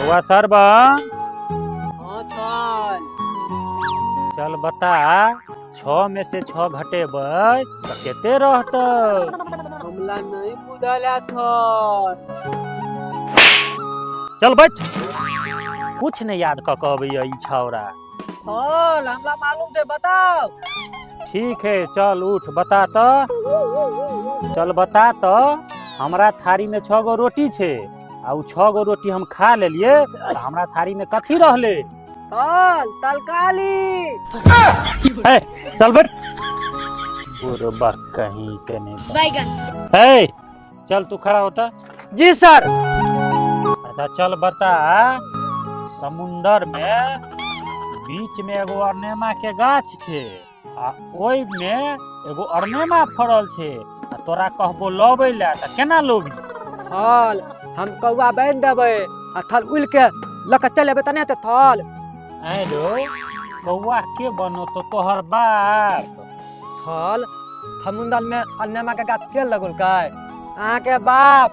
बौआ सरबा। हाँ चल। चल बता, 6 में से 6 घटेबै तऽ कते रहतै? हमला नहीं बुझल है थल। चल बैठ, कुछ नहीं याद कऽ के अबैया ई छौड़ा। थल हमरा मालूम छै, बताओ। ठीक है, चल उठ, बता तऽ। चल बता तऽ, हमरा थारी में 6 गो रोटी छै आ उ 6 गो रोटी हम खा लेलिए तऽ हमरा थारी में कथी रहले? थल तरकारी। ए, चल बैठ, बुढ़बा कहीं के नहीं। बैगन। ए, चल तू खड़ा होता। जी सर। अच्छा चल बता, समुंदर में बीच में एगो अरनेमा के गाछ छै आ ओहि में एगो अरनेमा फड़ल छै आ तोरा कहबो लबै लए तऽ केना लोबी? थल हम कौआ बान्हि देबै आ थल उड़ि के लऽ के चलि एबै तऽ नहि हेतै थल? आँय रो, कौआ के बनतो तोहर बाप? थल समुंदर में अरनेमा के गाछ के लगौलकै? अहाँके बाप।